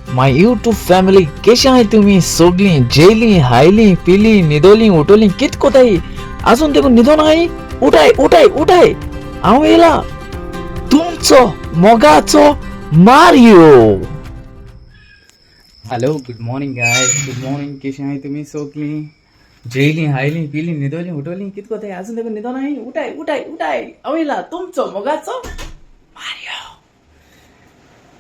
My YouTube family, केशे आहाय तुमी सोगलीं? जेयलीं, हायलीं, पिलीं, न्हिदोलीं, उठोलीं? कित कोताय? आजून देखून न्हिदोन आहाय? उठाय उठाय उठाय, हांव येयला तुमचो मोगाचो Mario. Hello, good morning guys, good morning. केशे आहाय तुमी सोगलीं? जेयलीं, हायलीं, पिलीं, न्हिदोलीं, उठोलीं? कित कोताय? आजून देखून न्हिदोन आहाय? उठाय उठाय उठाय, हांव येयला तुमचो मोगाचो मारियो.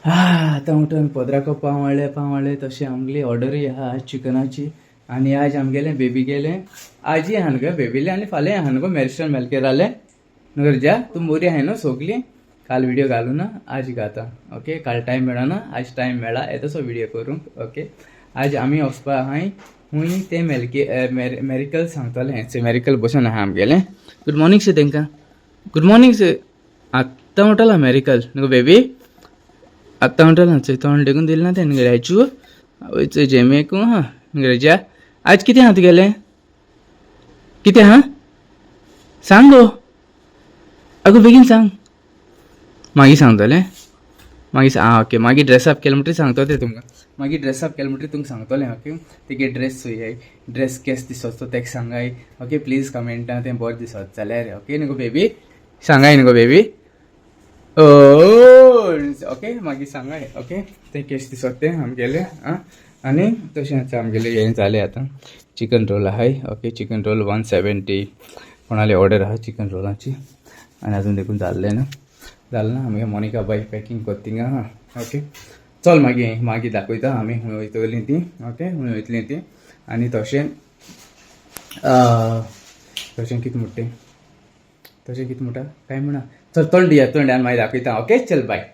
आतां उठून पदराको पाव हाडले, पाव हाडले. तशें आमगेली ऑर्डरूय आहा आज चिकनाची. आनी आज आमगेलें बेबी गेलें, आजय आहा न्हू गो बेबीलें आनी फाल्यां आहा न्हू गो मेरिस्टन मेलकेरालें न्हू. ज्या तूं बोरी आहाय न्हू सोगलीं? काल व्हिडिओ घालू ना, आज घाता. ओके, काल टायम मेळना, आज टायम मेळा येतसो व्हिडिओ करूंक. ओके, आज आमी वचपा आहाय खूंय तें मेलके मेरिकल सांगतलें. मेरिकल बसून आहा आमगेलें. गुड मॉर्निंग से तेंकां, गुड मॉर्निंग से. आत्तां उठला मेरिकल न्हू बेबी? आत्तां उठला. चोय, तोंड देखून दिलें ना तें राजू. वयचो जेमेकू हा रजा. आज कितें आहा तुगेलें? कितें आहा सांग गो. अगो बेगीन सांग. मागीर सांगतलें, मागीर. आं ओके, मागीर ड्रेसअप केलें म्हणटकीर सांगतो तें तुमकां. मागीर ड्रेसअप केलें म्हणटकीर तुमकां सांगतलें. ओके, तेगे ड्रेस चोयाय, ड्रेस केस दिसत तो तेका सांगाय. ओके, प्लीज कमेंटा तें बरें दिसत जाल्यार. ओके न्हू गो बेबी? सांगाय न्हू गो बेबी? ओ ओके, मागीर सांगाय. ओके, तें केश दिसत तें आमगेलें. आं, आनी तशेंच आमगेलें हें जालें. आतां चिकन रोल आहाय. ओके, चिकन रोल 170 कोणाली ऑर्डर आहा चिकन रोलाची. आनी अजून देखून जाल्लें ना, जालें ना. आमगे मोनिका बाई पॅकिंग कोत्ता थिंगा आहा. ओके, चल मागीर मागीर दाखयता आमी खूंय वयतलीं तीं. ओके, खूंय वयतलीं तीं. आनी तशें तशें कितें म्हणटा तें, तशें कितें म्हणटा काय म्हणा. चल तोंड दिया, तोंड आनी मागीर दाखयता. ओके, चल बाय.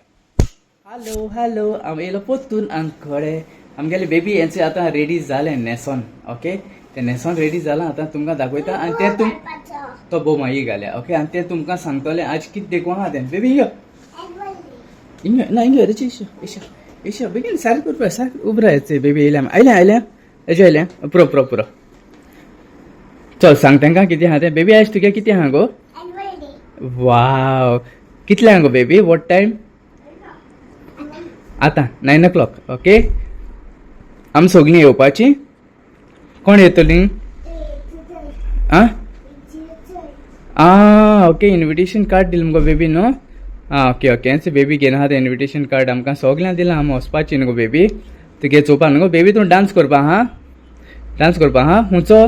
हॅलो हॅलो, हांव येयलो पोत्तून आमकडे. आमगेले बेबी हेंचे आतां रेडी जालें न्हेसोन. ओके, तें न्हेसोन रेडी जालां, आतां तुमकां दाखयता. आनी तें तुम तो भोव मागीर घाल्या. ओके, आनी तें तुमकां सांगतलें आज कितें देखूं आहा तें. बेबी, यो हिंगा ना, हिंगा रे. इशो इशो इशो, बेगीन सारकें करपा, सारकें उब राहायचें. बेबी येयल्या, आयलें आयलें, हेजें आयलें. पुरो पुरो पुरो. चल सांग तांकां कितें आहा तें. बेबी, आयज तुगे कितें आहा गो? वाव, कितल्यांक गो बेबी? What time? आतां 9 ओ क्लॉक. ओके, आमी सगळीं येवपाची. कोण येतलीं? आं आं, ओके, इन्विटेशन कार्ड दिलें मुगो बेबी न्हू? आं ओके ओके, हेंच बेबी घेवन आहा तें इन्विटेशन कार्ड आमकां सगल्यांक दिलां. आमी वचपाची न्हू गो बेबी तुगे चोवपा न्हू गो बेबी? तूं डांस करपा आहा? डांस करपा आहा खुंयचो?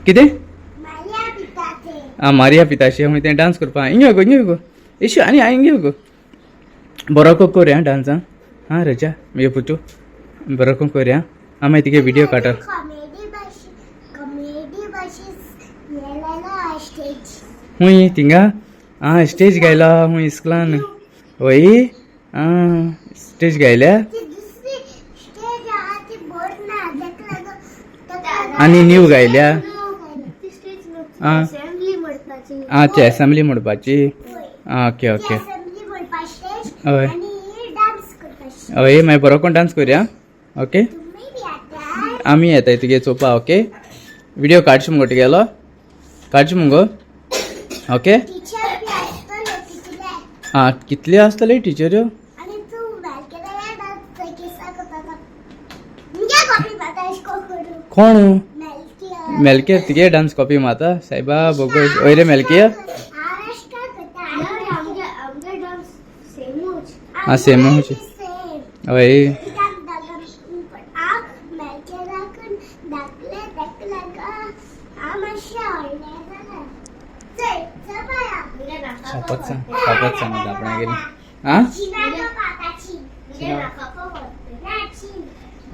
कितें? आं, मारिया पिताशी खूंय तें डांस करपा. हिंगा गो, हिंगा गो इशू. आनी हिंगा गो, बरो कोर आं डांस. आं आं रजा, मगे पुतू बरो कोर आं. आं, मागीर तुगे व्हिडियो काडटा. कॉमेडी भाशेन येयलेलो स्टेज. खूंय थिंगा? आं, स्टेज गायला खूंय इस्कलान? वय, आं, स्टेज गायल्या. ती दुसरी स्टेज आहा ती बरी ना, तेका लागून. आनी न्यू गायल्या. ती स्टेज आं. असेंब्ली म्हणपाची. आं, ते असेंब्ली म्हणपाची. आं ओके ओके. असेंब्ली म्हणपा स्टेज. हय. आनी ही डान्स करपा. हय, मागीर बरो कोण डांस करुया. ओके. तुमी बी येता. आमी येताय तुगे चोवपा. ओके, व्हिडिओ काडशी मुगो तुगेलो? काडशी मुगो? ओके. टिचर बी आसतले तितले. आं, कितले आसतले टिचऱ्यो? आनी तूं मेलकेला डान्स केसा करता? मुगे कॉपी मारता अशें करून. कोण? मेलकिया. मेलके तुगे डांस कॉपी मारता? सायबा बोगस. वय रे मेलकिया? आमगे डान्स सेमूच. आं, सेमूच. सेम. हय. कित्याक हांव मेलकेलाकून धाकलें, ताका लागून हांव मातशें व्हडलें जालें. चल चल पया. शापत सांग, शापत सांग आतां आपणागेली. आं,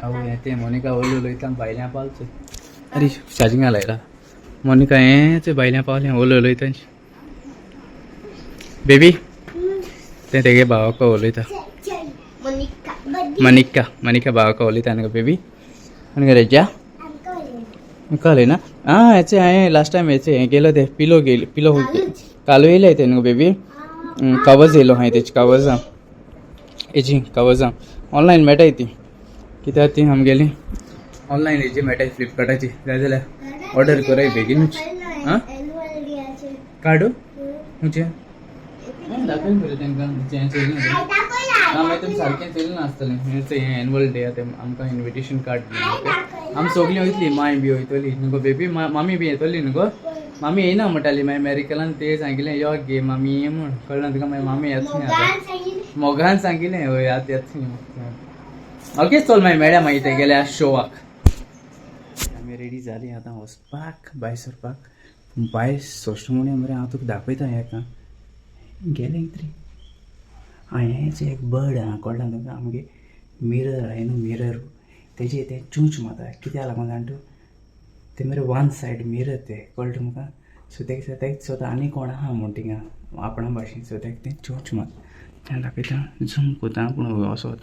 आवय, हें तें मोनिका वयलो उलयता, भायल्यान पावचो. अरे, चार्जिंगा लायला मोनिका. हें चोय, भायल्यान पावलें, ओलो उलयता. बेबी, तें तेगे भावाक उलयता. मनिका, मनिका भावाक उलयता न्हू बेबी? आनी रेजा कळ्ळें ना? आं, हेचे हांवें लास्ट टायम हेचे हें गेलो तें पिलो गेली, पिलो कालू येयले ते न्हू बेबी? कवर्स येयलो हांवें, तेची कवर्सां, हेची कवर्सां ऑनलायन मेळटाय ती. कित्याक ती आमगेली ऑनलायन हेजी मेळटाय फ्लिपकार्टाची. जाय जाल्यार ऑर्डर कराय बेगीनूच. आं, कार्डू खंयचें दाखय मरे तांकां. हें चोयलें. ना मागीर तुमी सारकें चोयलें नासतलें. हें एनुअल डे आतां आमकां इन्विटेशन कार्ड दिलें. आमी सगलीं वयतलीं, माय बी वयतली न्हू गो बेबी, मामी बी येतली न्हू गो. मामी येयना म्हणटाली, मागीर मॅरिकलान ते सांगिल्लें यो गे मामी ये म्हूण, कळ्ळें तुका. मागीर मामी येत न्ही आतां, मोगान सांगिल्लें हय आतां येत न्ही. ओके चल मागीर मेळया मागीर ते गेल्या शोवाक. आमी रेडी जाली आतां वचपाक भायर सरपाक. भायर सोंसता म्हणून मरे हांव तुका दाखयता हेका गेलें तरी. आं हेंच एक बर्ड आहा, कळ्ळें तुका. आमगे मिरर आहा न्हू मिरर, तेजे तें चूंच मारता. कित्याक लागून जाण तूं, ते मरे वन सायड मिरर ते, कळ्ळें तुमकां. सो तेका तेका सोदता आनी कोण आहा म्हूण थिंगा आपणा भाशेन. सो तेका तें चूंच मारता. तें दाखयता, झूम कोता पूण असो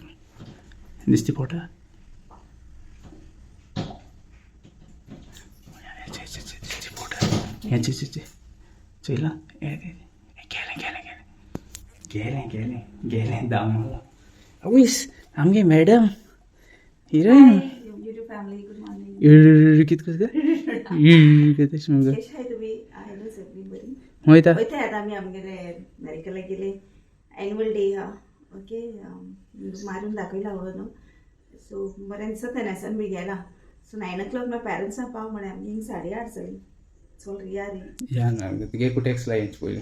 दिसती पोटा. हें चोय चोयला, गेलें गेलें गेलें गेलें गेलें गेलें दामला. आवयस, आमगे madam heroine. YouTube family, good morning. कित करता तशें मगो. कशें आहाय तुमी? हाय न्हू सगळीं बरीं? वयता. वयता आतां आमी आमगेले अमेरिकेला गेले. एनुअल डे आहा. ओके, मारून दाखयला हो न्हू. सो बरें दिसता तेन्नासान बी गेला. सो 9 o'clock मागीर पॅरंट्सां पाव म्हळें. आमगे हिंग 8:30 जाली. चल रिया रे. या ना तुगे कुटेक्स लाय पयलीं.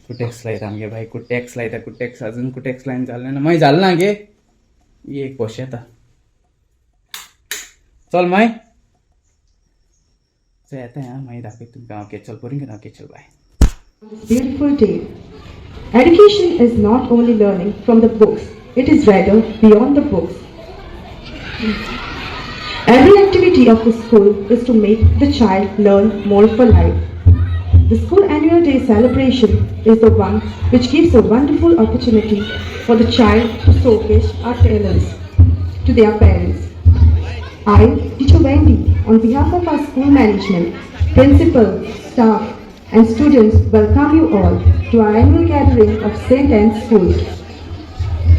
कुटेक्स लायता आमगे बाय, कुटेक्स लायता कुटेक्स. अजून कुटेक्स लायन जालें ना. मागीर जालें ना गे, एक पोशेता. चल माय चल येता आं, मागीर दाखयता तुमकां. ओके चल बरीं करा. ओके चल बाय. Beautiful day. Education is not only learning from the books, it is rather beyond the books. Every activity of the school is to make the child learn more for life. The school annual day celebration is the one which gives a wonderful opportunity for the child to showcase our talents to their parents. I, Teacher Wendy, on behalf of our school management, principal, staff, and students, welcome you all to our annual gathering of St. Anne's School.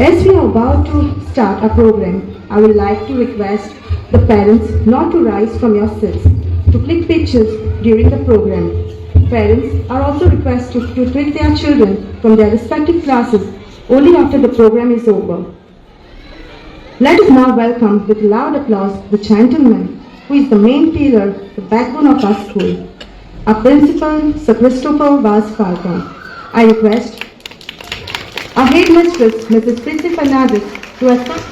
As we are about to start our program, I would like to request the parents not to rise from your seats to click pictures during the program. Parents are also requested to take their children from their respective classes only after the program is over. Let us now welcome with loud applause the gentleman who is the main pillar, the backbone of our school, our principal, Sir Christopher Vaz Falcon. I request our headmistress, Mrs. Prissy Fernandez, to escort.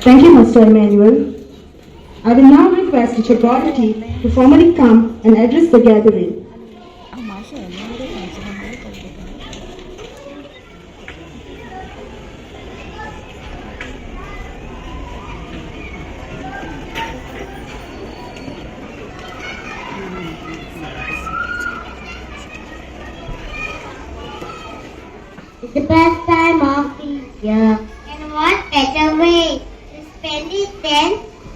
Thank you, Mr. Emmanuel. I will now request Teacher Dorothy to formally come and address the gathering. मातशें annual day function आहा. It's the best time of the year. And what better way to spend it than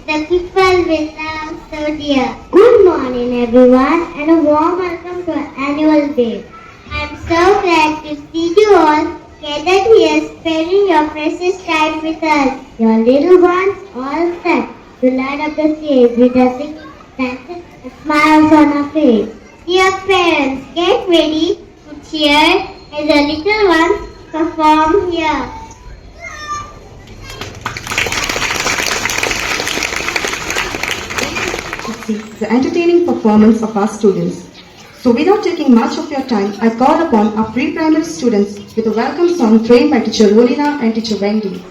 the people we love so dear. Good morning, everyone, and a warm welcome to our annual day. I'm so glad to see you all gathered here, spending your precious time with us. Your little ones all set to light up the stage with their singing, dances, and smiles on our face. Dear parents, get ready to cheer as the little ones perform here. To see the entertaining performance of our students. So without taking much of your time, I call upon our pre-primary students with a welcome song trained by Teacher Lorena and Teacher Wendy.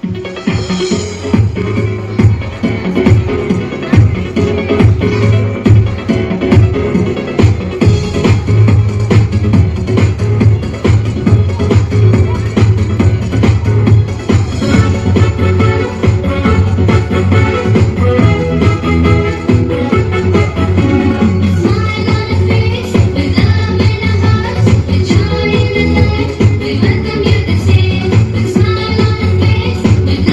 Smile on our face, with love in our hearts, with joy in our lives, we welcome you this day. With smile on our face, with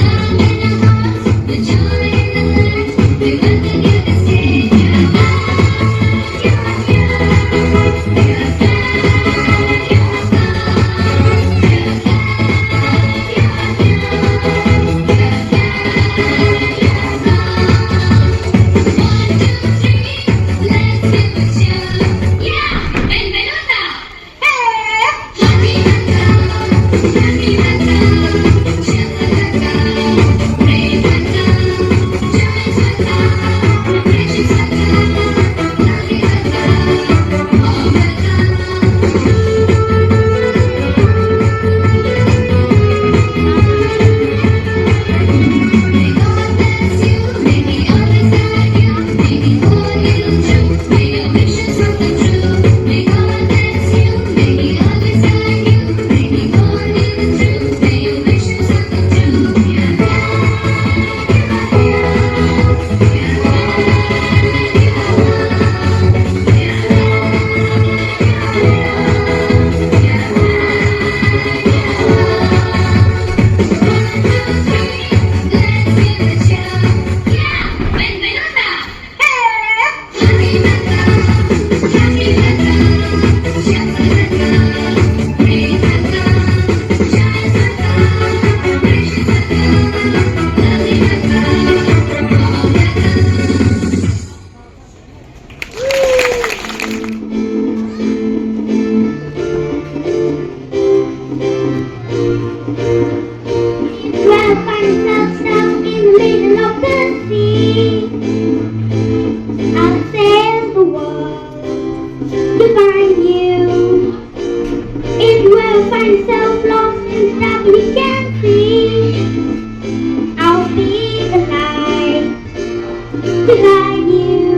to guide you.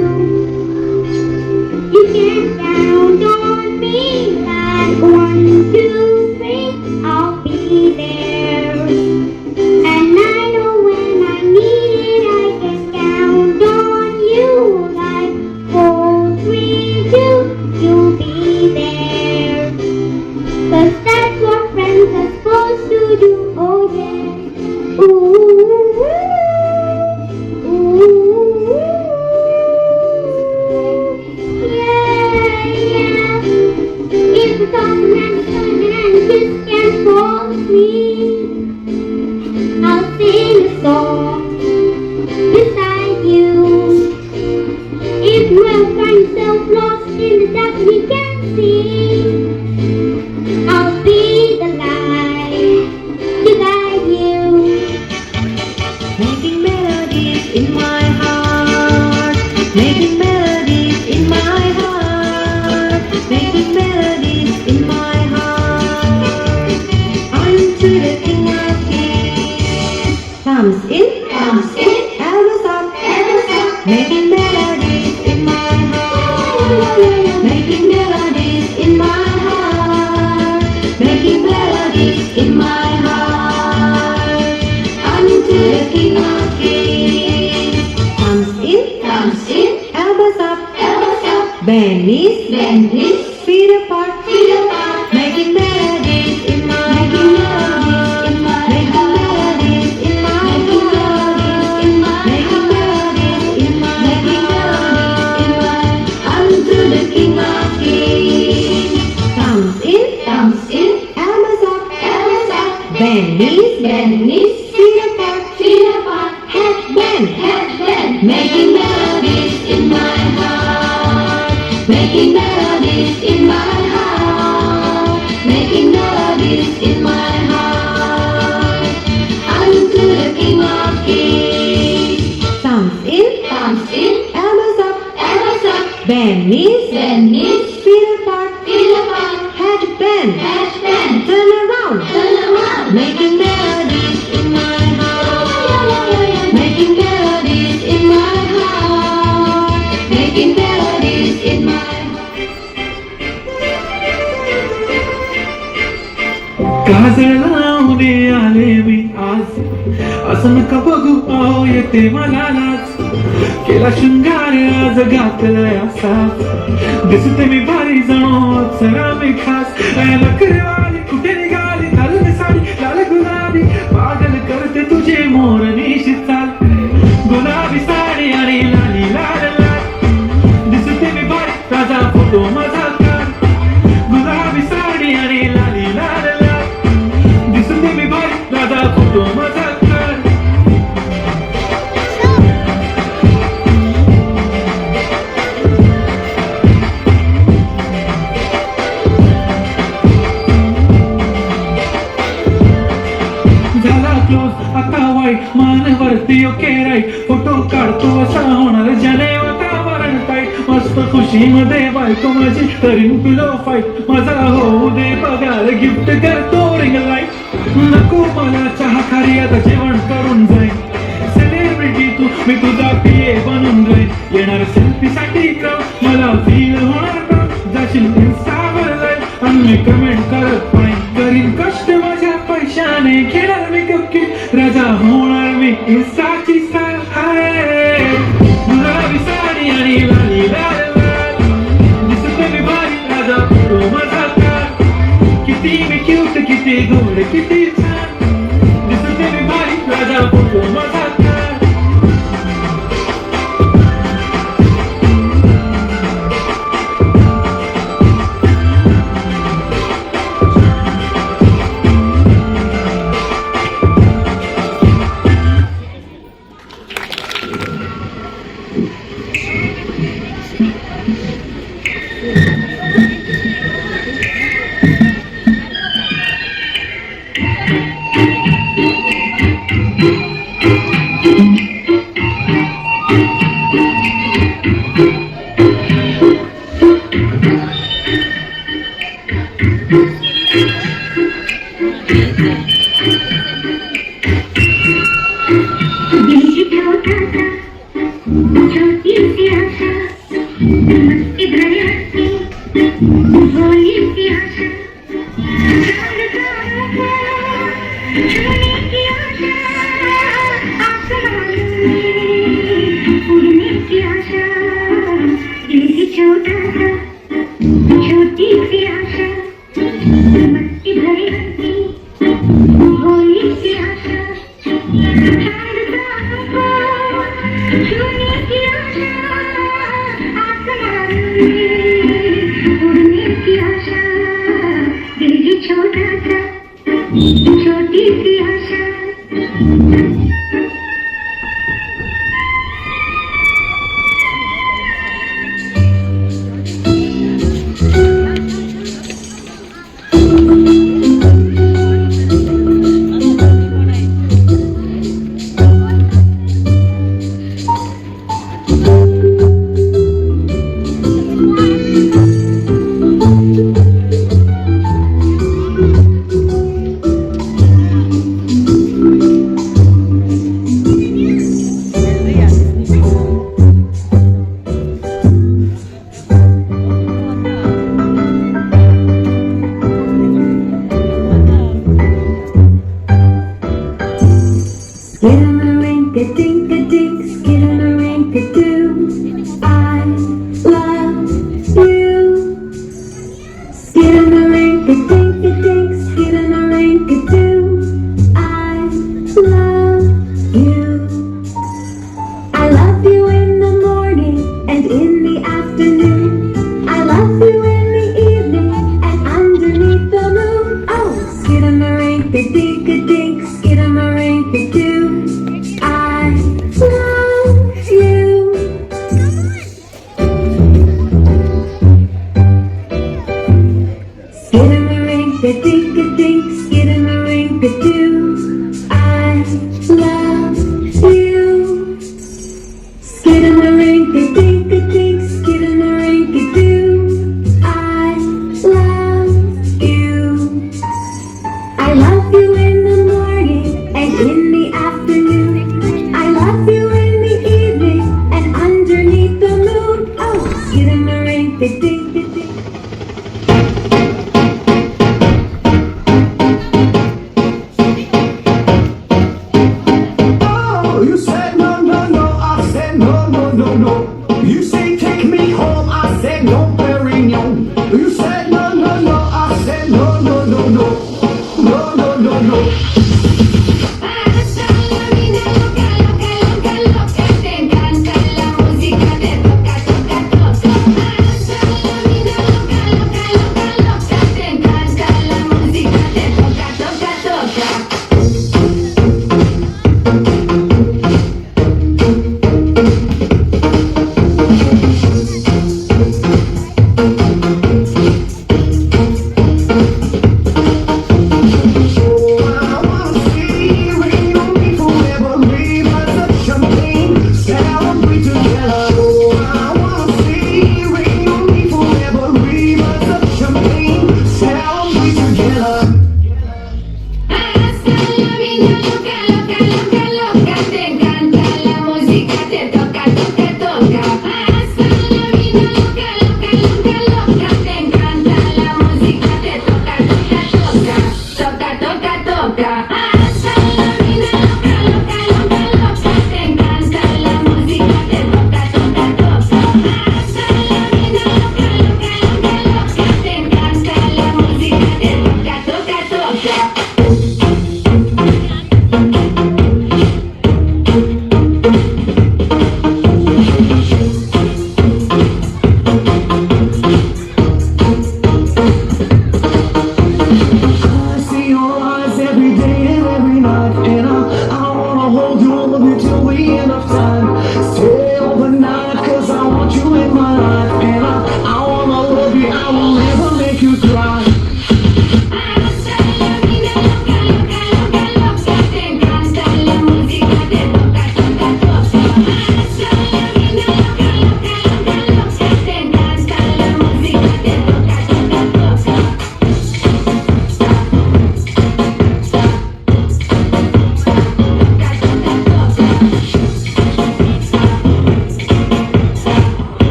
You can count on me like 1, 2, 3, I'll be there. And I know when I need it, I can count on you like 4, 3, 2, you'll be there. 'Cause that's what friends are supposed to do, oh yeah. Ooh, ooh, ooh, yeah, yeah. If you're talking and you're turning and you just can't fall asleep, I'll sing a song beside you. If you ever find yourself lost in the dark and you can't see, I'll be the light to guide you. Making melodies in my heart, making melodies in my heart, making melodies in my heart. Unto the King of Kings. Thumbs in, thumbs in, elbows up, elbows up. Making melodies in my heart, making melodies in my heart, making melodies in my heart. Unto the King of Kings. Thumbs in, thumbs in, elbows up, elbows up. Bend knees, bend knees, feet apart, feet apart. Making melodies in my making melodies in my making melodies in my making melodies in my making melodies in my making melodies in my unto the King of Kings. Thumbs in, thumbs in, elbows up, elbows up. Bend knees, bend knees, feet apart, feet apart. Head bend, head bend. Making melodies in my heart, making melodies in my heart, making melodies in my heart. Unto the King of Kings. Thumbs in, thumbs in, elbows up, elbows up. Bend knees, bend knees, feet apart, feet apart. Head bend, head bend. Turn around, turn around. Making melodies in my heart, making melodies in my heart, making melodies in my heart. काजळ लावून आले मी आज, असं नका बघू अहो येते मला लाज. केला शृंगार आज, घातलाय साज, दिसते मी भारी जणू अप्सरा मी खास. नखरेवाली कुठे निघाली घालून साडी लाल गुलाबी? पागल करते तुझे मोरनिशी चाल. गुलाबी साडी आणि लाली लाल लाल, दिसते मी भारी, ताजा फोटो माझा काढ. गुलाबी साडी आणि लाली लाल लाल, दिसते मी भारी, राजा फोटो माझा काढ. झाला क्लोज आता वाईट, मान वरती, ओके राईट. फोटो काढतो असा, होणार ज्याने वातावरण टाईट. मस्त खुशी मध्ये बायको माझी, करीन पिलो फाईट. माझा होऊ दे पगार, गिफ्ट करतो रिंग लाईट. नको मला चहा खारी, आता जेवण करून जाईल. सेलिब्रिटी तू, मी तुझा पीए बनून जाईल. येणार सेल्फी साठी क्राऊड, मला फील होणार proud. जाशील इन्स्टावर लाईव्ह आणि मी कमेंट करत पाहिन. करीन कष्ट माझ्या पैशाने, घेणार मेकअप किट, राजा होणार मी इन्स्टाची स्टार. हाय, गुलाबी साडी आणि लाली लाल लाल, दिसते मी भारी, राजा फोटो माझा काढ. किती मी क्यूट, किती गोड, किती छान, दिसते मी भारी, राजा फोटो माझा काढ. दिल छोटी सी आशा, मस्ती भरी हंसी, भोली सी आशा, चांद तारों को छूने की आशा, आसमान में उड़ने की आशा, दिल ही छोटा सा, छोटी सी आशा, मस्ती भरी हंसी, भोली सी आशा, चांद तारों को छूने की आशा, आसमान में उड़ने की आशा, दिल ही छोटा सा, छोटी सी आशा। Skidamarinka-dink-a-dink, skidamarinka-doo. I love you. Skidamarinka-dink-a-dink, skidamarinka-doo. I love you. I love you in the morning and in the afternoon. I love you in the evening and underneath the moon. Oh, skidamarinka-dink-a-dink, skidamarinka-doo. I love you. Skidamarinka-dink-a-dink, skidamarinka-doo. I love you. Skidamarinka-dink-a-dink, skidamarinka-doo. I love you. I love you in the morning and in the afternoon. I love you in the evening and underneath the moon. Oh, skidamarinka-dink-a-dink. Oh, you said no, no, no. I said no, no, no, no. You say take me home. I said no, Perignon. You said no, no, no. I said no, no, no, no. No, no, no, no. Pasa la vida loca, loca, loca, loca. Te encanta la música, te toca, toca, toca. Pasa la vida loca, loca, loca, loca. Te encanta la música, te toca, toca, toca.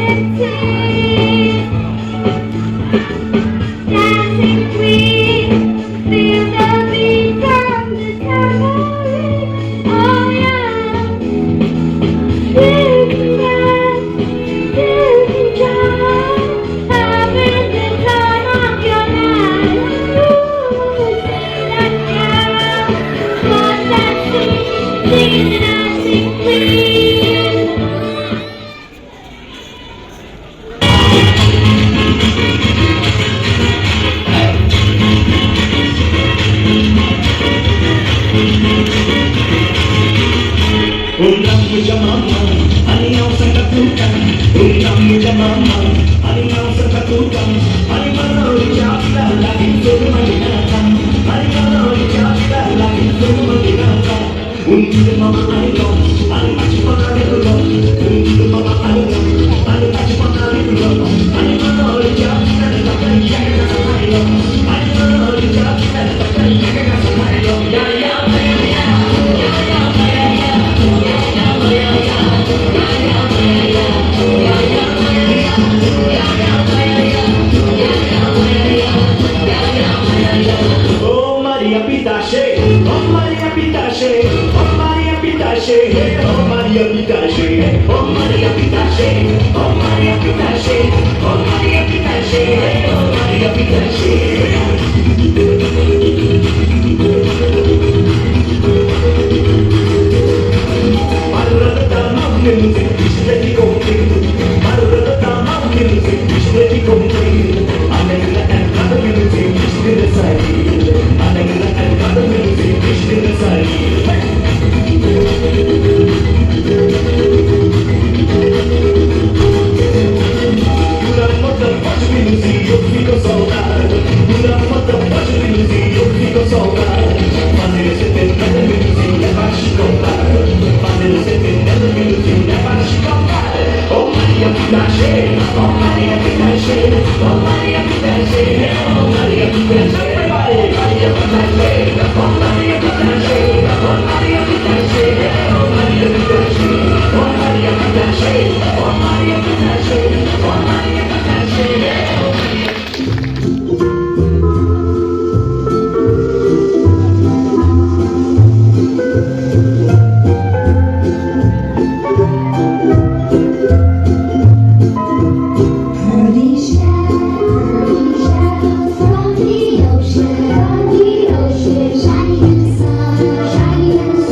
15. Dancing queen, feel the beat from the tambourine. Oh yeah, you can dance, you can jive, having the time of your life. Ooh, see that girl, what's that see? She's the dancing queen. Oh Maria Pitache, oh Maria Pitache, oh Maria Pitache, oh Maria Pitache, oh Maria Pitache, oh Maria Pitache, oh Maria Pitache, oh Maria Pitache. Pearly shells from the ocean, shining in the sun, shining in the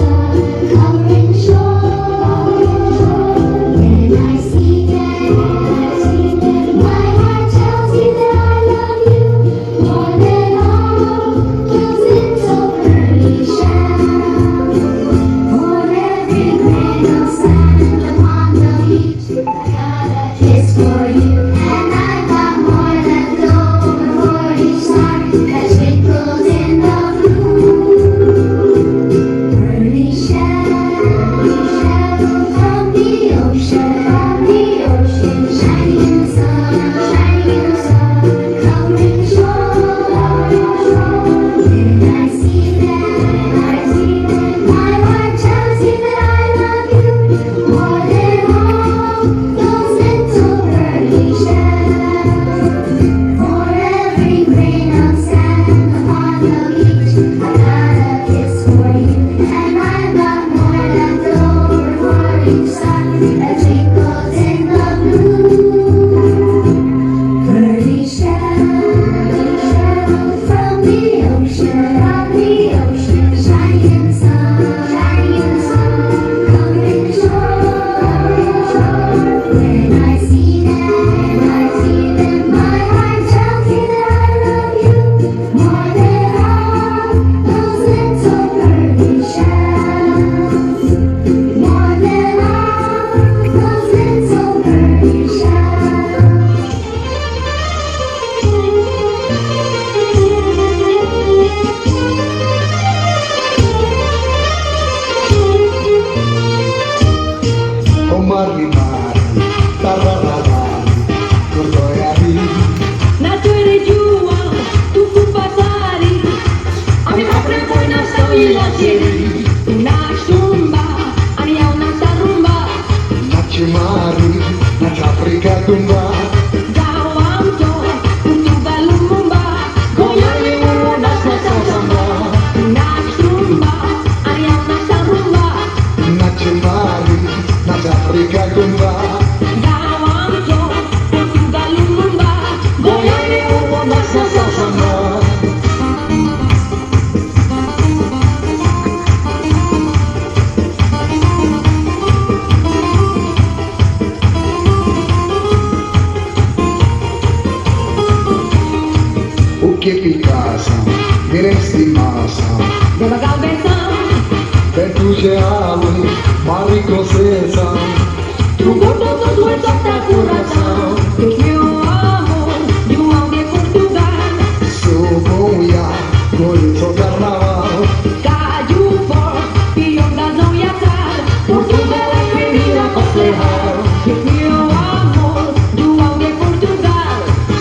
Tumba. Nace Mali, nace Africa Tumba. O que Picasso, estimação, Perto Mari Conceição, tu coração, sou bom ya, bonito carnaval.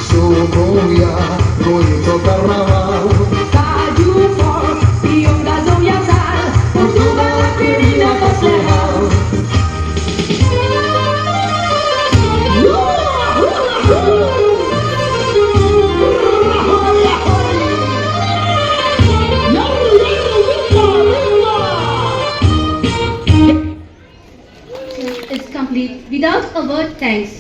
Sou bom ya, bonito carnaval. Is complete without a word thanks.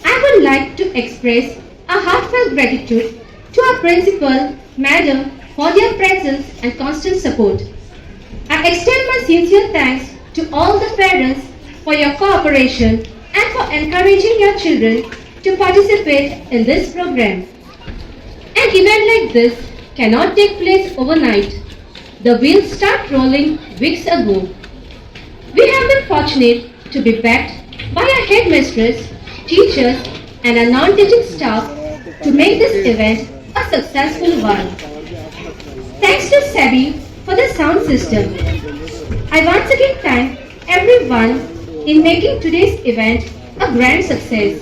I would like to express a heartfelt gratitude to our principal, madam, for their presence and constant support. I extend my sincere thanks to all the parents for your cooperation and for encouraging your children to participate in this program. An event like this cannot take place overnight. The wheels start rolling weeks ago. We have been fortunate to be backed by our headmistress, teachers, and our non-teaching staff to make this event a successful one. Thanks to Sebi for the sound system. I once again thank everyone in making today's event a grand success.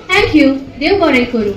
Thank you, Dev Koru.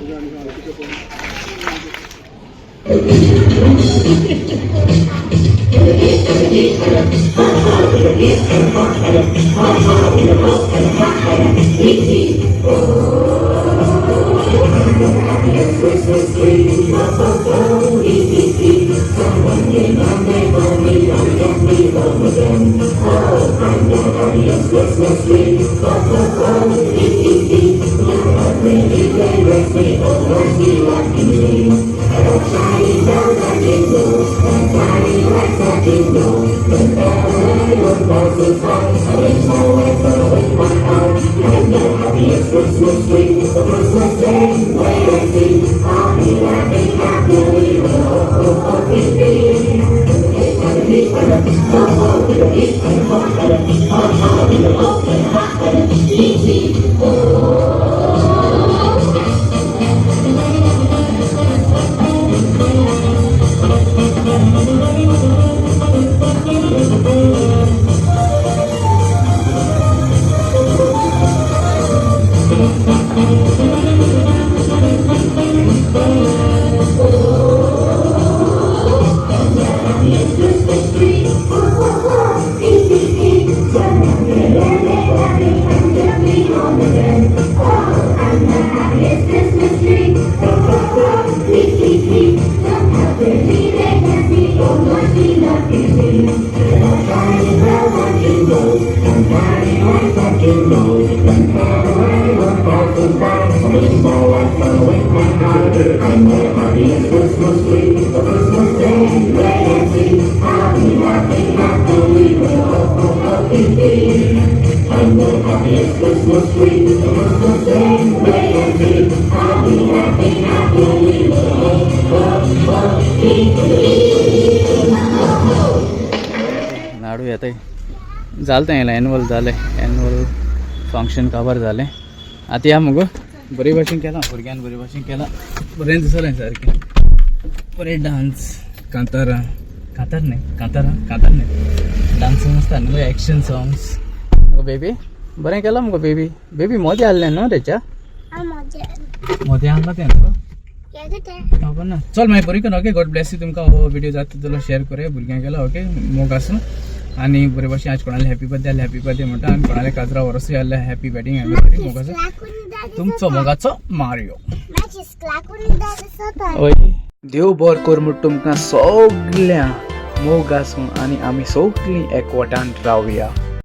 लाडू येताय जालें तें annual जालें, annual function काबार जालें. आतां या मुगो बरे भाशेन केलां भुरग्यान, बरे भाशेन केलां, बरें दिसलें सारकें. बरें डांस कांतारां, कांतार न्ही कांतारां, कांतार न्ही डांसींग आसता न्हू, एक्शन सॉंग्स. बेबी बरें केलां मुगो बेबी. बेबी मोदें आहलें न्हू तेच्या, मोदें आहलां तें न्हू खबर ना. चल मागीर बरी कर. Okay, God Blaise you. तुमकां हो व्हिडिओ जाता तितलो शेअर करूया भुरग्यांक केला. ओके, मोग आसूं आनी बरे भाशेन. आज कोणाले हॅपी बर्थडे आसल्यार हॅपी बर्थडे म्हणटा आनी कोणाले काजरा वर्सूय आसल्यार हॅपी वेडिंग एनिवर्सरी. मोग आसूं. तुमचो मोगाचो मारियो. माझी स्कुलाकून दिसता. ओय, देव बर कर म्हण तुमकां सगळ्या मोग आसूं आनी आमी सगळीं एकवटान रावया.